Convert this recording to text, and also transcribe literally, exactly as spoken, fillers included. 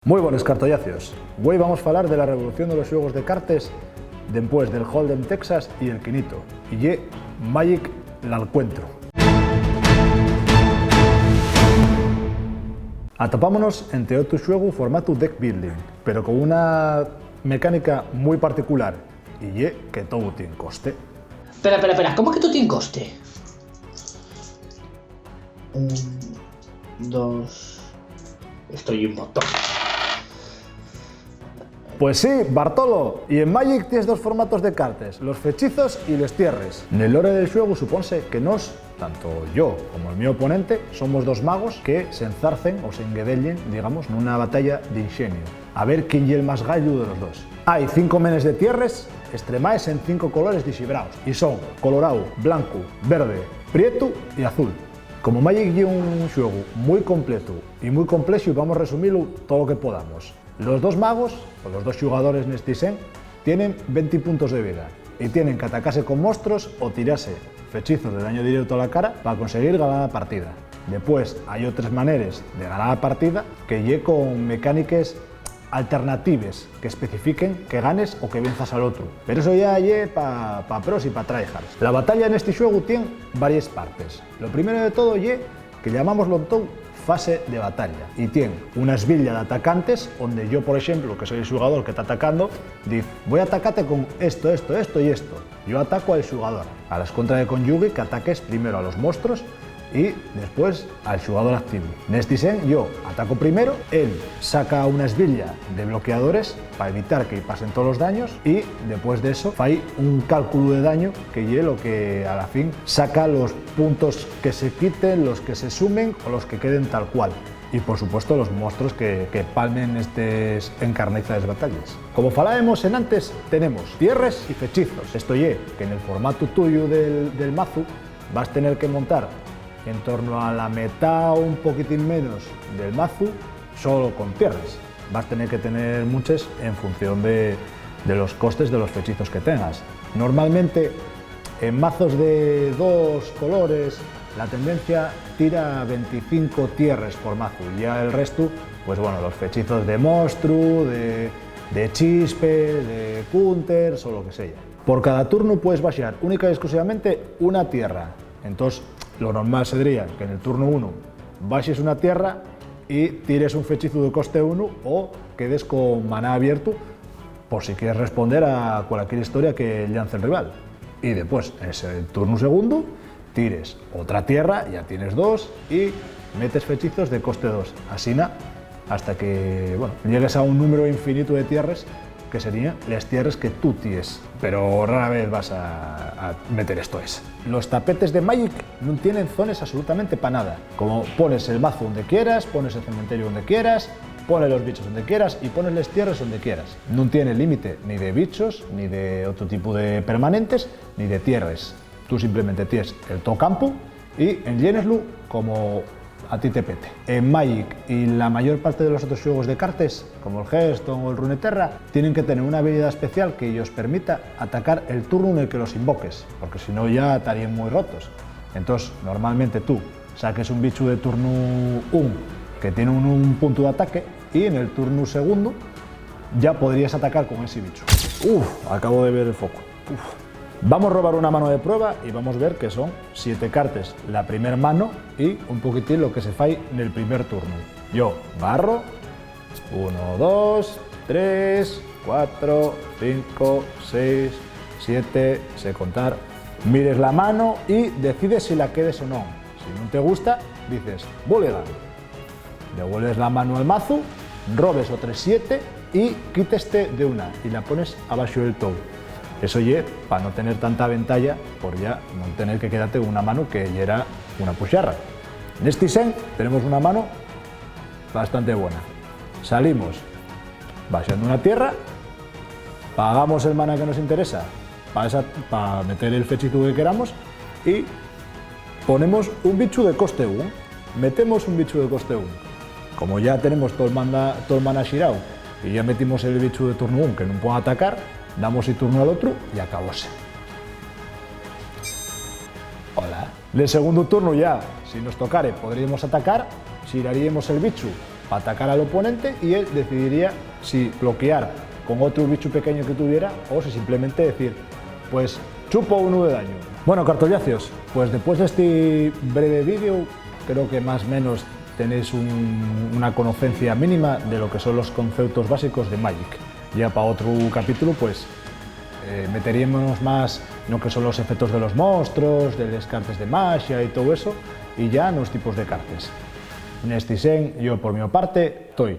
Mui bones, cartoyacios. Güei vamos falar de la revolución de los xuegos de cartes dempués del Hold'em Texas y el Quinito, y ye Magic l'alcuentru. Atopámonos ente otru xuegu formatu deck building, pero con una mecánica mui particular, y ye que tou tien coste. Pera, pera, pera, ¿cómo que tou tien coste? Un, dos... Esto ye un montón. Pues sí, Bartolo, y en Magic ties dos formatos de cartes, los fechizos y les tierres. Nel lore del xuegu suponse que nós, tanto yo como el mi oponente, somos dos magos que s'enzarcen o s'enguedellen, digamos, nuna batalla d'inxeniu, a ver quién ye el más gallu de los dos. Hai cinco menes de tierres estremaes en cinco colores dixibraos, y son coloráu, blancu, verde, prietu y azul. Como Magic ye un xuegu mui completu y mui complexu, vamos resumilo tolo que podamos. Los dos magos, o los dos xugadores nesti sen, tienen venti puntos de vida y tienen qu'atacase con mostros o tirase fechizos de dañu direutu a la cara pa conseguir ganar la partida. Depués, hai otres maneres de ganar la partida, que ye con mecániques alternatives que especifiquen que ganes o que venzas al otru. Pero eso ya ye pa, pa pros y pa tryhards. La batalla nesti xuegu tien varies partes. Lo primero de todo ye que llamamos lo entón fase de batalla, y tien una esbilla d'atacantes onde yo, por exemplu, que soi el xugador que ta atacando, diz: "Voi atacate con esto, esto, esto y esto". Yo ataco al xugador. A la escontra de conyugue qu'ataques primero a los mostros y después al xugador activo. Nesti sen, yo ataco primero, él saca una esbilla de bloqueadores pa evitar que-y pasen tolos daños y, depués d'eso, fai un cálculu de dañu, que ye lo que, a la fin, saca los puntos que se quiten, los que se sumen o los que queden tal cual. Y, por supuesto, los mostros que, que palmen estes encarnizades batalles. Como falábemos enantes, tenemos tierres y fechizos. Esto ye que nel formatu tuyu del, del mazu vas tener que montar en torno a la metá o un poquitín menos del mazu solo con tierres. Vas tener que tener munches en función de, de los costes de los fechizos que tengas. Normalmente, en mazos de dos colores, la tendencia tira venticinco tierres por mazu. Ya el restu, pues bueno, los fechizos de mostru, de, de chispe, de counters o lo que sea. Por cada turnu puedes baxar única y exclusivamente una tierra. Entós, lo normal sedría que nel turnu unu baxes una tierra y tires un fechizu de coste unu o quedes con maná abiertu por si quieres responder a cualquier historia que llance'l rival. Y depués, en ese turnu segundu, tires otra tierra, ya tienes dos, y metes fechizos de coste dos. Asina, hasta que, bueno, llegues a un númberu infinitu de tierres, que seríen les tierres que tú ties. Pero rara vez vas a, a meter esto es. Los tapetes de Magic nun tienen zones absolutamente pa nada. Como pones el mazo onde quieras, pones el cementeriu onde quieras, pones los bichos onde quieras y pones les tierres onde quieras. Nun tiene límite ni de bichos, ni de otru tipu de permanentes, ni de tierres. Tú simplemente ties el to campu y enlléneslu como a ti te pete. En Magic y la mayor parte de los otros xuegos de cartes, como el Hearthstone o el Runeterra, tienen que tener una habilidad especial que-yos permita atacar el turnu nel que los invoques, porque si no ya taríen mui rotos. Entós, normalmente tú saques un bichu de turnu un que tien un, un puntu d'ataque y nel turnu segundu ya podríes atacar con esi bichu. Uf, acabo de ver el foco. Uf. Vamos robar una mano de prueba y vamos ver que son siete cartes la primer mano y un poquitín lo que se fai nel primer turnu. Yo garro uno, dos, tres, cuatro, cinco, seis, siete, sé contar. Mires la mano y decides si la quedes o non. Si nun te gusta, dices: "Mulligan". Devuelves la mano al mazu, robes otres siete y quíteste de una y la pones abaxo del tou. Eso ye pa no tener tanta ventalla, por ya non tener que quedarte una mano que yera una puxarra. Nesti sen tenemos una mano bastante buena. Salimos baxando una tierra, pagamos el mana que nos interesa pa, esa, pa meter el fechizu que queramos y ponemos un bichu de coste un. Metemos un bichu de coste un. Como ya tenemos tol, manda, tol mana xirao y ya metimos el bichu de turno un que nun puede atacar, damos el turno al otru y acabóse. Hola. Nel segundu turnu ya, si nos tocare, podríemos atacar, xiraríemos el bichu pa atacar al oponente y él decidiría si bloquear con otru bichu pequeño que tuviera o si simplemente decir, pues, chupo unu de dañu. Bueno, cartollacios, pues después d'esti breve vídeo, creo que más menos tenéis un, una conocencia mínima de lo que son los conceptos básicos de Magic. Ya pa otru capítulo, pues, eh, meterímonos más no que son los efectos de los monstruos, de les cartes de maxia y todo eso, y ya nos tipos de cartes. Nesti sen, yo por mi parte, toi.